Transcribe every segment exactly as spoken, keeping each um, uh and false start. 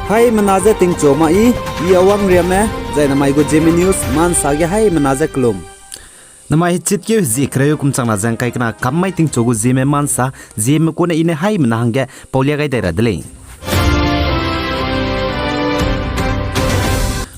Haimena je tingchu ma i, i Awang Riame, zai namai gu Zeme News mansa ge haimena je kelum. Namai hechitkeu hezie kereu kum changna ze ngkai kena kam mai tingchu gu Zeme mansa, Zeme kune i ne haimena hangge paulia gai dai ra de lei.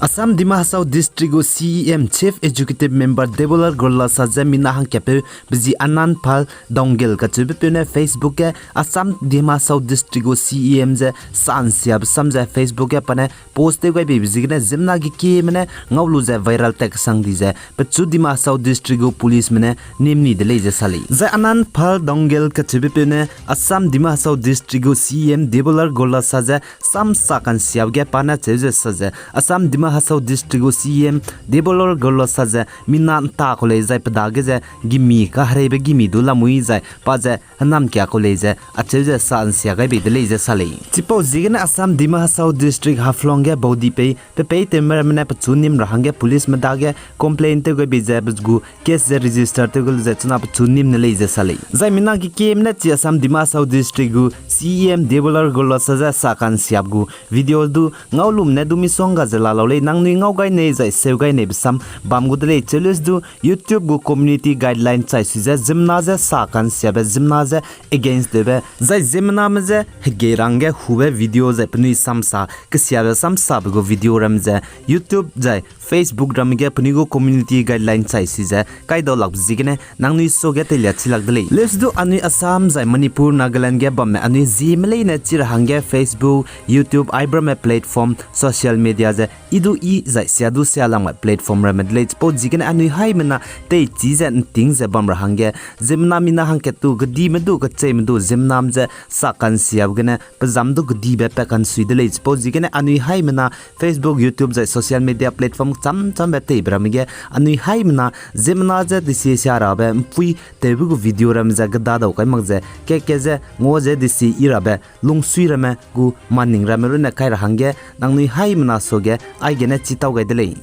Assam Dima Hasao District gu C E M, Chief Executive Member Debolal Gorlosa ze mina hangkatpeu bezi Anand Pal Dongel kacheubepeu ne Facebook ge Assam Dima Hasao District gu C E M ze sa nsiabe sam ze Facebook ge pa ne post tew gai beibe ziegene ziemmena gekieme ne ngau lu ze viral tat kesang di ze pechu Dima Hasao District gu policeme ne nim ni de lei ze sa lei. Zai Anand Pal Dongel kacheubepeu ne Assam Dima Hasao District gu C E M Debolal Gorlosa ze sam sa kansiabe ge pa ne cheu ze sa ze Assam Dima Hasao District gu C E M Debolal Gorlosa ze mina nta kau lei zai pe dage ze gimi kahereibe gimi du lamui zai pa ze hênamkia kau lei ze acheu ze sa nsia gai bei de lei ze sa lei. Chipau ziegene Assam Dima Hasao District Haflong ge baudi pei pe peitewme ramme ne pechu nim ra hangge policeme dage complaint tew gai bei ze pe gu case ze register tew gai lu ze chuna pechu nim ne lei ze sa lei. Zai mina gekieme ne chi Assam Dima Hasao District gu C E M Debolal Gorlosa ze sa kansiabe gu video du ngau lum ne du misongga ze la lau lei, nangnui ngau gai nei zai seu gai neibe sam bam gu de lei. Cheu leuse du YouTube gu community guideline chai sui ze ziemmena ze sa kansiabe, ziemmena ze against tewbe zai ziemmename je hegei ra hangge hube video zai penui samsa kesiabe samsabe gu video ramme ze YouTube zai Facebook ramme ge penui gu community guideline chai sui ze kaidau lakbe ziegene nangnui suage teilia chi lak de lei. Leuse du anui Assam zai Manipur, Nagaland ge bamme anui Zeme leine chi ra hangge Facebook, YouTube, aibe ramme platform, social media ze i du i zai sia du sia langme platform ramme de lei. Chipau ziegene anui haimena teichi ze nting ze bam ra hangge ziemmena mina hangkat tu kedime du kecheime du ziemmename je sa kansiabe gene pe zam du kedibe pat kansui de lei. Chipau ziegene anui haimena Facebook, YouTube zai social media platform cham chambe teibe ramme ge anui haimena ziemmena je desie sia rabe mpui tewbe gu video ramme ze gedadau kai mak ze kat ke ze ngua ze desie i rabe lungsui ramme gu maning ramme runne kai ra hangge nangnui haimena suage aigene chitau gai de lei.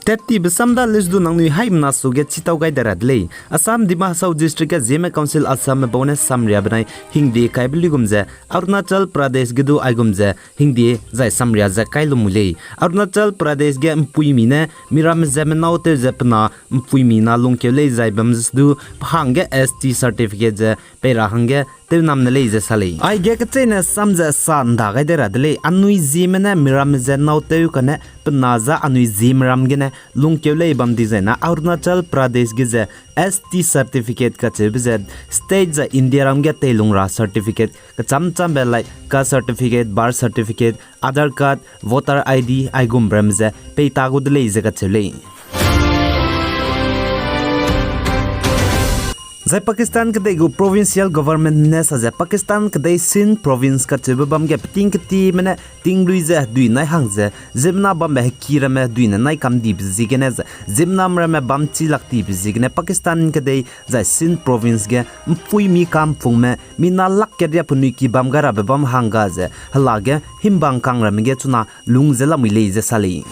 Tattibe sam da leuse du nangnui haimena suage chitau gai de ra de lei. Assam Dima Hasao District ge Zeme Council Assamme bau ne samria benai hingde kaibe luigum ze Arunachal Pradesh ge du aigum ze hingde zai samria ze kai lu mui lei. Arunachal Pradesh ge mpuimi ne miramme ze menau tew ze pe na mpuimi na lungkeu lei zai bam ze du pe hangge S T certificate ze pei ra hangge tewnam ne lei ze sa lei. Aige kecheîne sam ze sa nda gai de ra de lei. Anui Zeme ne miramme ze nau tew kane pe na za anui Zeme ram gene lungkeu lei bam di zai na Arunachal Pradesh ge ze S T certificate kacheube ze state zai India ram ge teilung ra certificate kecham chambe like caste certificate, birth certificate, Aadhaar card, voter I D aigum ramme ze peita gu de lei ze kacheu lei. Zai Pakistan kedei gu provincial government ne sa ze Pakistan kedei Sindh province kacheube bam ge peting ketime ne tinglui ze hedui nai hang ze ziemmena bambe heki ramme hedui ne nai kam dibe ziegene ze ziemmename ramme bam chi lak dibe ziegene Pakistan kedei zai Sindh province ge mpuimi kampungme mina lak kat ria penui ki bam gai rabe bam hangga ze hela ge himbang kang ramme ge chuna lung ze lamui lei ze sa lei.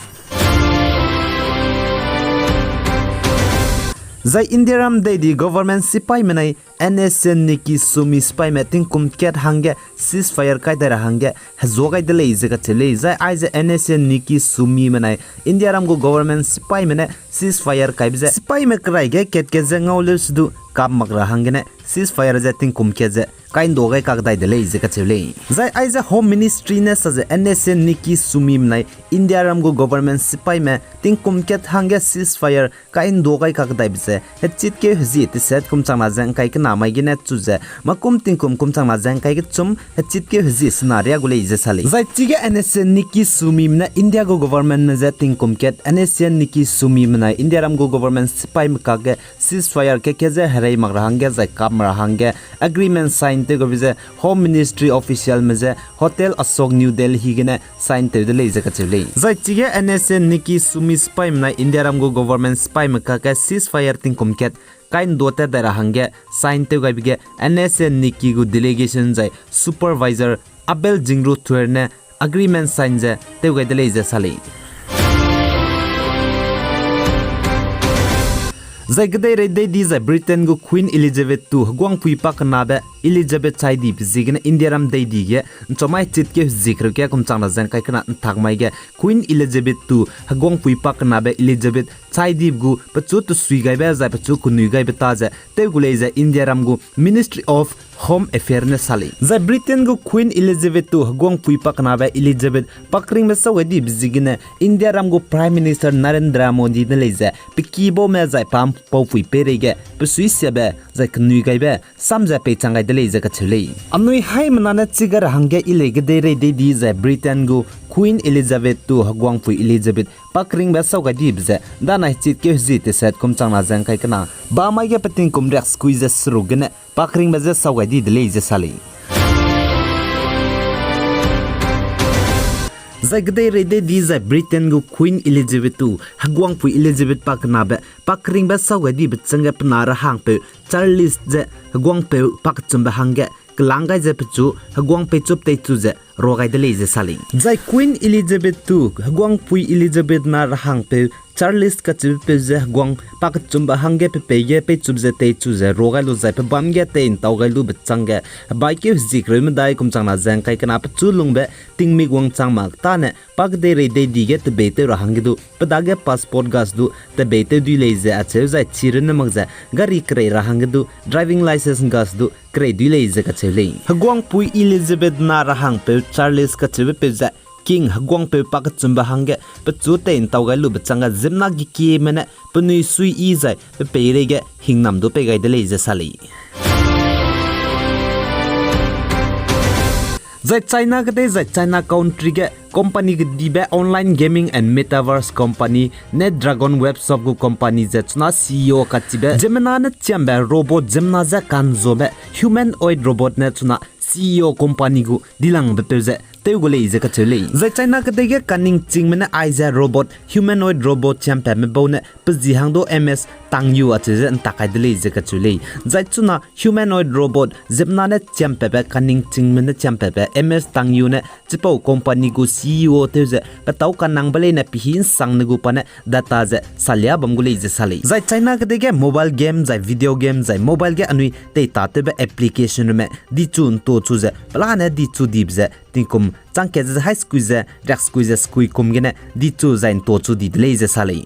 Zai India ram dei di government sipaime nai N S N Nikki Sumi sipaime tingkum kat hangge ceasefire kai dai ra hangge hezua gai de lei ze kacheu lei. Zai aize N S N Nikki Sumime nai India ram gu government sipaime ne ceasefire kaibe ze sipaime kerai ge kat ke ze ngau leuse du kam mak ra hanggene ceasefire ze tingkum kat ze kai ndua gai kakdai de lei ze kacheu lei. Zai aize Home Ministry ne sa ze N S N Nikki Sumime nai India ram gu government sipaime tingkum kat hangge ceasefire kai ndua gai kakdaibe ze hechitkeu hezie teset kum changna ze ngkai kena mai gene chu ze makum tingkum kum changna ze ngkai kechum hechitkeu hezie sena riâ gu lei ze sa lei. Zai chige N S N Nikki Sumime ne India gu governmentme je tingkum kat N S N Nikki Sumime nai India ram gu government sipaime kakge ceasefire kat ke ze herei mak ra hangge zai kap mak ra hangge agreement sign tew gabe ze Home Ministry officialme je Hotel Ashok New Delhi gene sign tew de lei ze kacheu lei. Zai chige N S N Nikki Sumi sipaime nai India ram gu government sipaime kakge ceasefire tingkum kat kai ndua tat dai ra hangge sign tew gaibe ge N S N Nikki gu delegation zai supervisor Abel Jingru Thuer ne agreement sign ze tew gai de lei ze sa lei. Zai kedeirei dei di zai Britain gu Queen Elizabeth two heguangpui pakenabe Elizabeth chai dibe ziegene Indiaram dei di ge nchamai chitkeu hezie kereu ge kum changna ze ngkai kena ntak mai ge Queen Elizabeth two heguangpui pakenabe Elizabeth chai dibe gu pechu tesui gaibe zai pechu kenui gaibe ta ze tew gu lei ze Indiaram gu Ministry of Home Affairs ne sa lei. Zai Britain gu Queen Elizabeth two heguangpui pakenabe Elizabeth pakringbe sau gai dibe ziegene Indiaram gu Prime Minister Narendra Modi ne lei ze pe kibaume zai pa mpaupui peireige pe suisiabe zai kenui gaibe sam ze peichang gai de lei ze kacheu lei. Anui haimena ne chige ra hangge i lei kedeirei dei di zai Britain gu Queen Elizabeth two heguangpui Elizabeth pakringbe sau gai dibe ze ndanai chitkeu hezie teset kum changna ze ngkai kena bamai ge pe tingkum riaksekui ze seruk gene pakringbe je sau gai di de lei ze sa lei. Zai kedeirei dei di zai Britain gu Queen Elizabeth two heguangpui Elizabeth pakenabe pakringbe sau gai dibe changge pe na ra hangpeu Charles ze heguangpeu pakechumbe hangge kelang gai ze pechu heguang peichup teichu ze rua gai de lei ze sa lei. Zai Queen Elizabeth two heguangpui Elizabeth na ra hangpeu Charles kacheubepeu ze heguang pakechumbe hangge pe peige peichup ze teichu ze rua gai lu zai pe bam ge tei ntau gai lube changge hebaikeu hezie kereu medai kum changna ze ngkai kena pechu lungbe tingmik wangchang mak tane pa kedeirei dei di ge tebeitew ra hangge du pe dage passport gas du tebeitew dui lei ze acheu zai chi runne mak ze gari kerei ra hangge du driving licence gas du kerei dui lei ze kacheu lei. Heguangpui Elizabeth na ra hangpeu Charles kacheubepeu ze King heguangpeu pakechumbe hangge pechu tei ntau gai lube changge ziemmena gekieme ne penui suiyi zai pe peireige hingnam du pei gai de lei ze sa lei. Zai China kedei zai China country ge company kedibe online gaming and metaverse company NetDragon Websoft gu company ze chuna C E O kachibe ziemmena ne chiambe robot ziemmena je kanzobe humanoid robot ne chuna C E O company gu dilangbe peu ze tew gu lei ze kacheu lei. Zai China kedei ge kaningchingme ne aize robot, humanoid robot chiampatme bau ne pe zi hang du M S Tang Yu acheu ze ntak kai de lei ze kacheu lei. Zai chuna humanoid robot ziemmena ne chiampatbe kaningchingme ne chiampatbe M S Tang Yu ne chipau company gu C E O tew ze petâu kanangbe leine pehî nsangne gu pa ne data ze salia bam gu lei ze sa lei. Zai China kedei ge mobile game zai video game zai mobile ge anui teitatewbe application ramme dichu nto chu ze pelane dichu dibe ze tingkum changkat ze haî sekui ze riaksekui ze sekui kum gene dichu zai nto chu di de lei ze sa lei.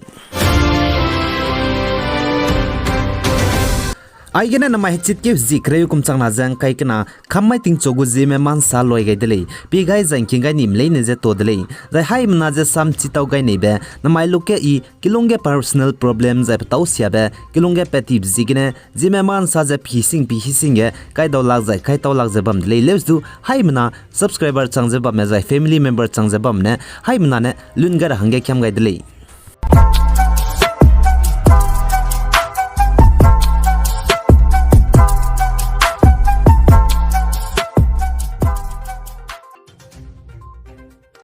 Aigene namai hechitkeu hezie kereu kum changna ze ngkai kena kammai tingchu gu ziemme ma nsa loi gai de lei. Pie gai zai ngking gai nime leine ze to de lei. Zai haimena ze sam chitau gai neibe namai luke i kilûng ge personal problem zai petâu siabe kilûng ge pat tibe ziegene ziemme ma nsa ze pehî sing pehî sing ge kaidau lak zai kaitau lak ze bam de lei. Leus du haimena subscriber chang ze bamme zai family member chang ze bamme ne haimena ne lun gai ra hangge kiam gai de lei.